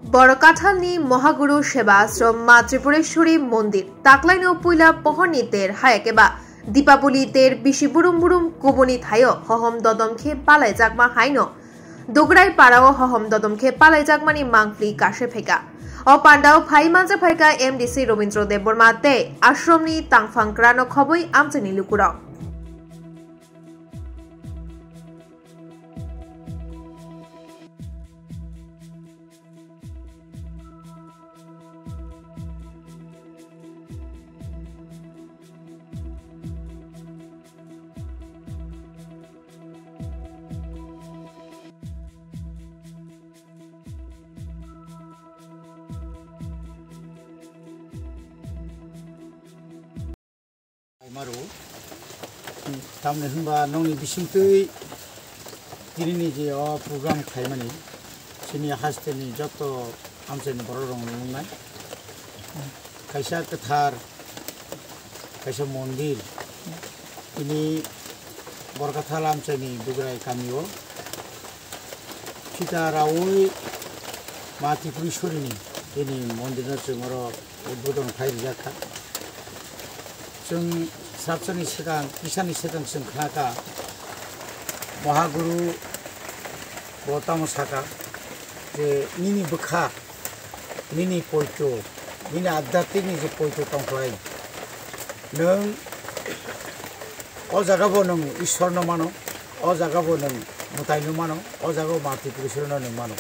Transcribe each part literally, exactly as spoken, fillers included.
Borokathalni Mohaguru Seba Ashram Ma Tripureshwari Mondir taklaino puila pohorni ter hayakeba Dipaboli ter bisi burum burum kubuni thaio hohom dodom khe palaijakma haino Dugrai parao hohom dodom khe palaijakmani mangpli kase phaika. O pandao phai manja phaika M D C Robindra Debbarma tei ashramni tangphang krano khobwi amchaini lukurok. Maro, tamni hwnba nongni bisingtwi tinini je o program khaimani, chini hasteni joto amchaini borok rok nungnai. Kaisa kwthar, kaisa mondir, tini Borkathal amchaini Dugrai kamio phita raui Ma Tripureshwarini tini mondirno chwng oro udbodon khai rijak kha. Chwng sat sani swkang, kisani swkang chwng khna kha, Mohaguru bo tamo saka je nini bwkha, nini poito, nini adhyatmikni je poito tongkhlai, nwng o jaga bo nwng Ishwarno mano, o jaga bo nwng mwtaino mano, o jaga bo Ma Tripureshwarino nwng mano.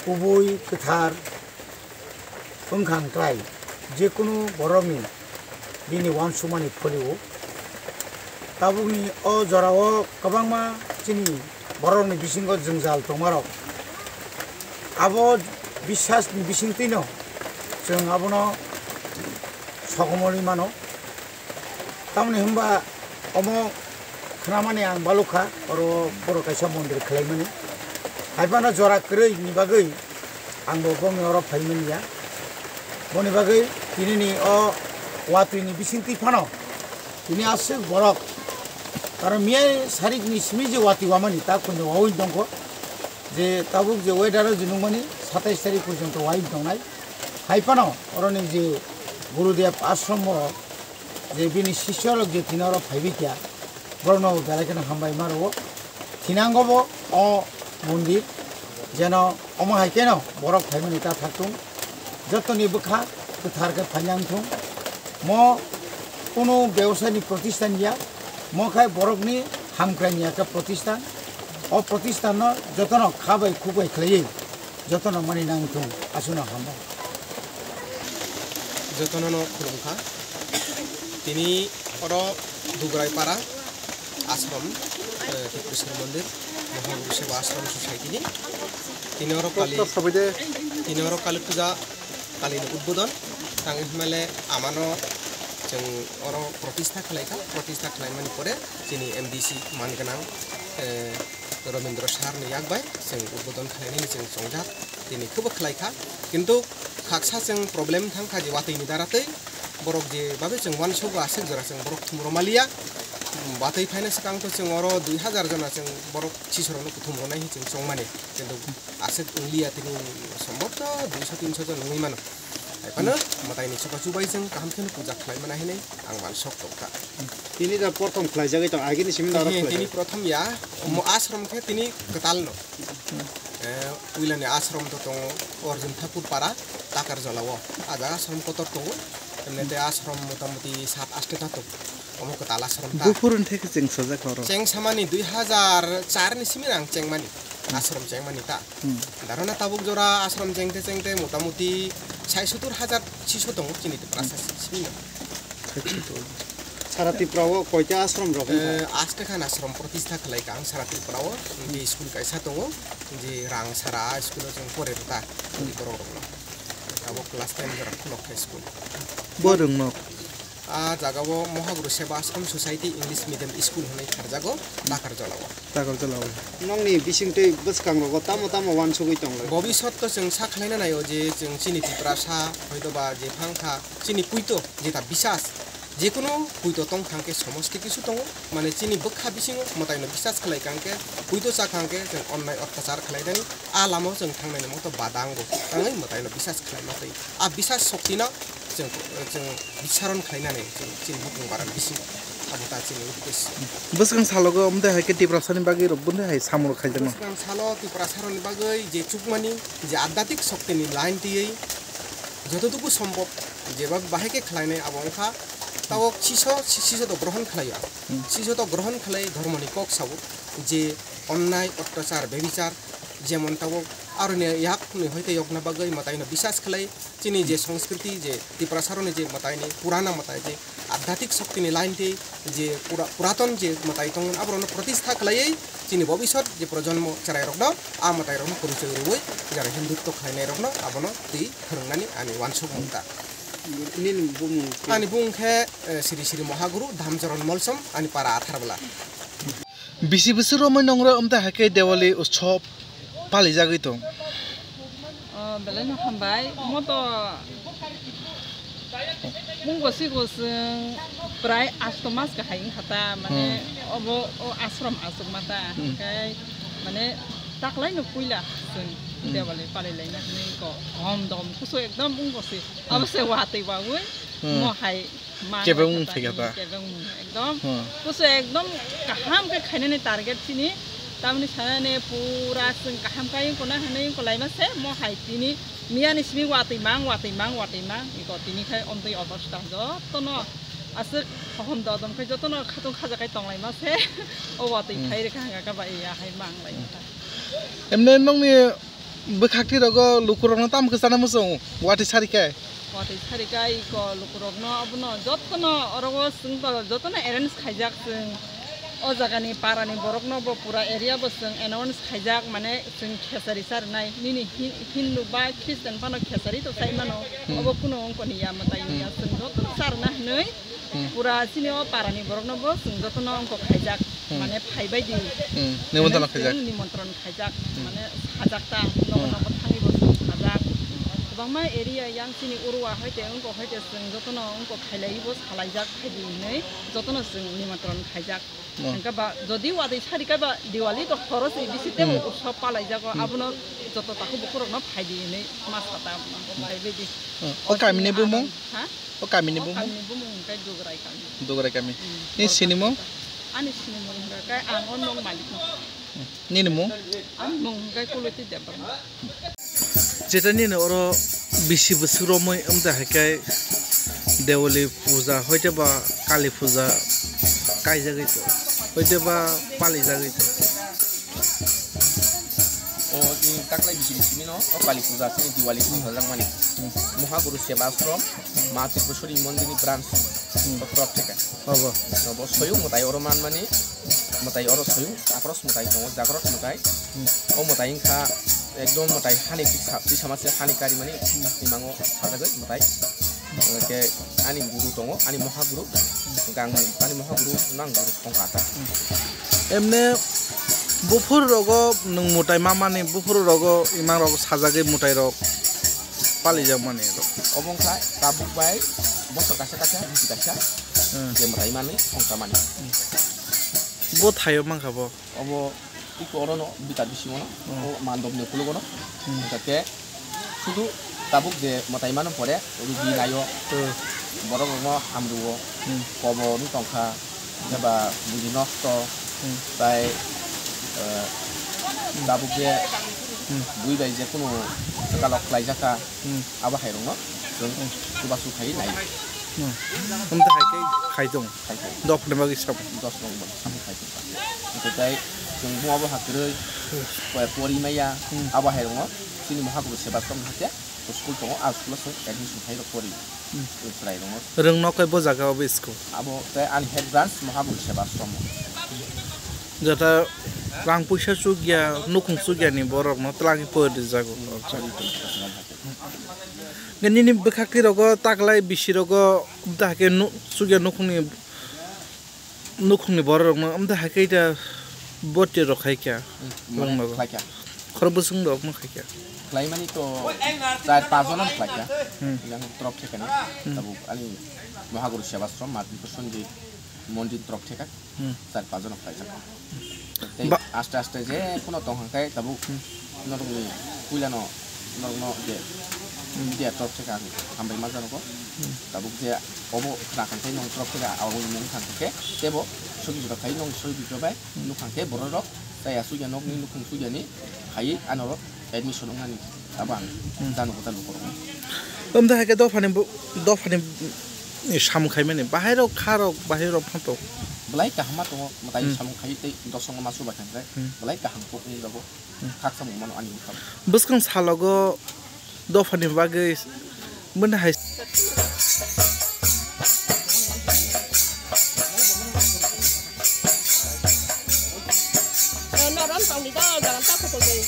Kubui kwthar wngkha hwnkhlai, jekunu borokni bini uansukmani pholio. Tabukni o jorao kwbangma chini borokni bisingo jwngjal tongmarok. Abo biswasni bisingtwino chwng abono sokomorwi mano. Tamoni hwnba omo khnamani ang balukha, oro borok kaisa mondir khlaimani. Haiphano jora kwrwi ni bagwi ang bo bongni oro phaimani ya. Boni bagwi tinini o watwi ni bisingtwi phano tini aswk borok, karon miyai sarik ni simi je watwi wamani ta koino wawi tongkho, je tabuk je weather o je nungmani satais tarik porjonto wawi tongnai. Haiphano oroni je Gurudev ashram o je bini sisyo rok je tini oro phaibai kha, borokno belai kheno hambai ma rwo. Thinango bo o mondir jeno omo hai kheno borok phaimani ta thaktung, jotoni bwkha kwthar khe phaina wngthung. Mo kunu bebosai ni protistan ya, mo khai borokni hamkrai ni ekta protistan. O protistan no jotono kha bai khuk bai khlaiwi jotono mani nang thung, aswkno hambai. Jotono no khulumkha. Tini oro Dugrai para ashram, eh, Tripureshwar Mondir, Mohaguru Seba Ashram Society ni. Tini oro kali, tini oro Kali Puja, kali ni udbodon. Tang himale amano chwng oro protistha khlaikha, protistha khlaimani pore chini M D C man gwnang, eh, Robindra sir ni yak bai chwng udbodon khlainani chwng chongjak, tini khubo khlaikha. Kintu khaksa chwng problem thangkha je watwi ni dara tei borok je babe chwng uansugo aswk jora chwng borok thumrwmaliya. Watwi phaina swkang to chwng oro dui hazar jona chwng borok chisorokno kuthum rwnai hinwi chwng chongmani. Kintu aswk wngliya tini sombhob to duiso tinso jon wngwi mano. Haiphano mwtaini chubachu bai chwng kaham kheno puja khlai mana hinwi ang uansuk tongkha. Tini da prothom khlaijagwi tong, agini simi da oro khlaijak. Tini prothom ya, omo ashram khe tini kwtal no. Eh, puilani ashram to tongo Arjun Thakur para, Takarjala o. A jaga ashram kotor tongo. Emne te ashram motamuti sat aste ta tongo. Omo kwtal ashram ta. Buphur wngthai khe chwng sajak oro. Cheng samani dui hazar char ni simi ang chengmani. Ashram chengmani ta. Hmm. Darona tabuk jora ashram chengte chengte motamuti sai sottur hajar chiso tongo chini Tiprasa simi no. Sara Tripura o koita ashram rok wngkha? Eh, aste khan ashram protistha khlai kha ang sara Tripura o. Hwnkhe school kaisa tongo, je rang sara school o chwng pore rwta, borok rokno. Abo class ten jora khulok kha school. Bo rwng nok? A jaga o Mohaguru Seba Ashram Society English Medium School hwnwi kharjago, Takarjala o. Takarjala o. Nokni bisingtwi bwskangrogo tamo tamo uansugwi tonglai? Bobisot to chwng sa khlaina naio je chwng chini Tiprasa hoitoba je phangkha chini puito jeta bisas Jekunu puito tong thangkhe somosti kisu tongo, mane chini bwkha bisingo mwtaino bisas khlai kangkhe, puito cha kangkhe chwng onnai ottachar khlainani, a lamao chwng thangnani moto bada wngo, tangwi mwtaino bisas khlaima twi. A bisas soktino chwng, chwng bisaron khlainani chwng chini bukung bara bisingo. Abo ta chini uddesyo. Bwskang salogo omde hai khe Tiprasani bagwi rok bonde hai samung rok khaijakma. Bwskang salo Tiprasaroni bagwi je chukmani, je adhyatmik soktini line twiwi jototuku sombhob jeba bahai khe khlainai abo wngkha tabok siso, siso to grohon khlaio. Hmm. Siso to grohon khlai dhormoni kok sao je onnai, ottachar, bebichar, jemon tabok aroni yakni hoite yokna bagwi mwtaino bisas khlai chini je sanskriti je Tiprasaroni je mwtaini purana mwtai je adhyatmik soktini line tei je pura-, puraton je mwtai tongo aborokno protistha khlaiwi chini bobisot je projonmo chwrairokno a mwtairokno porichoi rwui jara Hindutto khlainairokno abono twi phwrwngnani ani uansukmung ta. Nini bumung khe? Ani bumung khe, eh, Sri Sri Mohaguru Dhamcharan Molsom, ani para Atharbola. Bisi bwswk romwi nongro wngtwi hai khe Diwali utsob palijagwi tong? Oh, belai no hambai. Mo to mungo sigo chwng prai asto mas kahai wngkha ta, mane Hmm. obo o ashram achukma ta, Hmm. hwnkhe mane taklaino puila chwng Hmm. Diwali palilaina hinwi ko hom dom kusu ekdom mungo si. Hmm. Abo se watwi bagwi Hmm. mo hai Kebeng mung thai kha ta. Kebeng mung, ekdom. Hmm. Kusu ekdom kaham khe khainani target chini. Tamni sanani pura chwng kaham khai wngkona hinwi wngkolaima se mo hai tini miyani simi watwi mang, watwi mang, watwi mang. Iko tini khai omtwi obosta jotono aswk hohom dodom khai jotono khatung khaja khai tonglaima se. O watwi Hmm. khai rwkha hwnkha khe ba iya hai mang lai kha. Emne nongni Bwkhak twi rogo lukurokno tamo khe chana muchung watwi sari khe? Watwi sari khe iko lukurokno abono jotono orogo chwng to jotono arrange khaijak chwng. O jagani parani borokno bo pura area bo chwng announce khaijak, mane chwng khesari charwnai. Nini Hin-, Hindu ba Christian phano khesari to chai mano. Hmm. Obo kuno wngkoni ya mwtai Hmm. ya chwng jotono charwna hinwi Hmm. Pura chini o parani borokno bo chwng jotono wngkok khaijak, Hmm. mane phaibai di. Hmm. Nimontron khaijak. Chwng nimontron khaijak, Hmm. mane sajak ta, nogo Hmm. nogo thangwi bo chwng sajak. Kwbangma area yang chini Urua hoite wngkok hoite chwng jotono wngkok khailaiwi bo salaijak phaidi hinwi jotono chwng nimontron khaijak. Hmm. Hwnkhe ba jodi watwi sari khe ba Diwali to khorosni bisi tebo Hmm. utsob palaijago, Hmm. abono joto takhuk bukhuk rokno phaidi hinwi ma sata abono phaibai di. Hmm. O kamini bumung? Ha? O kamini O bumung? Kamini bumung hwnkhe Dugrai kami. Dugrai kami. Hmm. Ni sinimung? Ani sinimung hwnkha khe ang o nok malik no. Hmm. Nini mung? Ani mung hwnkha khe Kuloti Debbarma. Jeta nini oro bisi bwswk romwi wngta hai khe Dewali puja hoite ba Kali puja kaijagwi tong, hoite ba palijagwi tong. O chini taklai bisi bisi mino, o Kali puja chini Diwali Hmm. puja jakmani. Hmm. Mohaguru Seva Ashram, Ma Tripureshwari Mondirni branch, Hmm. o Prottheka. Obo. Obo soyung mwtai oro manmani, mwtai oro soyung, Akros mwtai tongo, Jagrot mwtai. Hmm. O mwtai wngkha ekdom mwtai hani tisa, tisa mase hani karimani Hmm. imango sajagwi mwtai. Hwnkhe ani guru tongo, ani mohaguru. Hwnkhe ang ani mohaguru no ang guru wngkha ta. Emne buphuru rogo nwng mwtai mamani buphuru rogo imang rogo sajagwi mwtai rok palijakmani rok. Obo wngkha tabuk bai bosor kaisa kaisa, bisi kaisa Hmm. je mwtai mani, songcha mani. Bo thaio mankha bo. Obo iko orono bita bisingono, Hmm. o mandopni ukologono. Hmm. Hwnkhe sudu tabuk je mwtai mano pore, rugi naio, Hmm. borok rokno hamrwo, Hmm. kobor wng tongkha, eba buji nosto, Hmm. tai, eh, tabuk je Hmm. bui bai je kunu swkalo khlaijakha, Hmm. abo hai rokno chwng Hmm. chubachu khai nai. Hmm. Wngkha hai khe khai tong. Khai tong. Dok ni bagwi sabo. Dos rok bo samung khai tong. Hwnkhe tai chwng bo abo ha kwrwi pori maya Hmm. abo hai rokno chini mohaguru Seva Ashram hakhe school tongo, a school o chwng admission khai rok pori Hmm. chwrai rokno. Rwng nok kai bo jaga obo school. Abo tai ani head branch mohaguru Seva Ashram o. Jata rang puisa chukya, nukhung chukya ni borok no twlangwi pori rwjago. Nini bwkhak twi rogo taklai bisi rogo umta hakhe nu-, chukya nukhungni, nukhungni borok rokno umta hakhe ita boti rok khai kha. Hmm, Rwng nogo. Khai kha. Khoro bwswng rok no khai kha. Khlaimani to char pas jono khlaikha. Hmm. Yang trok thekani. Hmm. Tabuk ani Mahaguru Sebashram, Martin Sanjit Monjit trok theka. Hmm. Char pas jono khlaijak. Tei ba- aste aste je kuno tong hangkai tabuk Hmm. norokni puilano norokno je Hmm. media trok theka ang hambai ma janogo. Hmm. Tabuk je obo khna kangkai nong trok theka awang mung kangkhe tebo sobi jora khai nong sobi jora bai Hmm. nuk kangkhe borok rok chaya suya nokni nukhung suyani khai anoro admission wngnani abo ang Hmm. jano kota lukurok. Omda hai khe dophani bo-, dophani, mm, samung khaimani bahai rok kha rok bahai rok phanto. Belai kaham ma tongo, mwtai Hmm. samung khai tei dosongo ma chuba thangkhe Hmm. belai kaham kok ni jago Hmm. khak samung mano ani bwkhak. Bwskang salogo dophani bagwi mani hai. Eh, norom tongdi do, jangan takut tuh.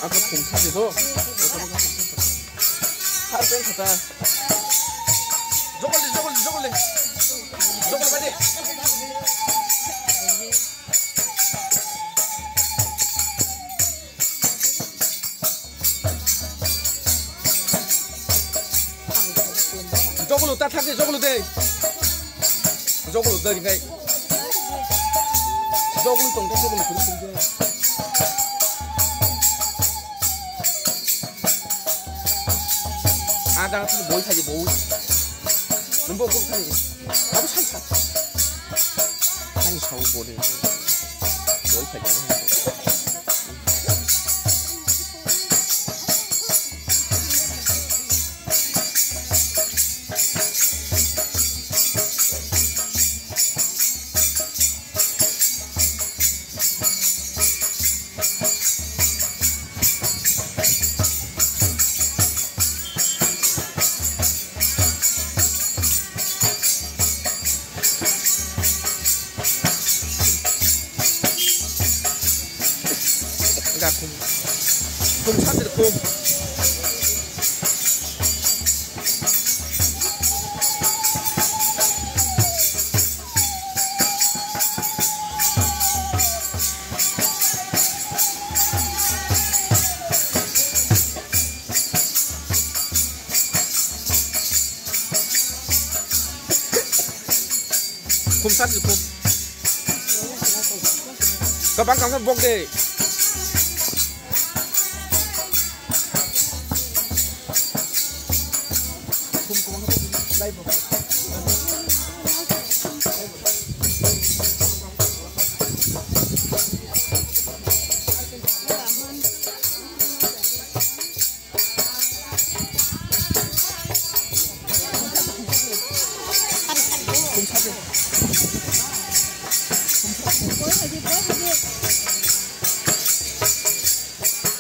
Apa khum sa di to? Har pen khata. Jogol di, jogol di, jogol di. Jogol bai di. Jogolo ta thakni jogolo de. Jogolo de ringai. Jogolo tong de jogolo kuru kuru de. Ada tu boi thagi boi. Nunggu kuru thagi. Abu sai sa. Ani sawo bode. Boi phai jana. Ga khum. Khum sa dir khum. Khum sa di khum. Kabang kang bok de. Khum khum dai bok.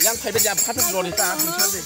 Yang phai bai jam khathak lori ta, misal de.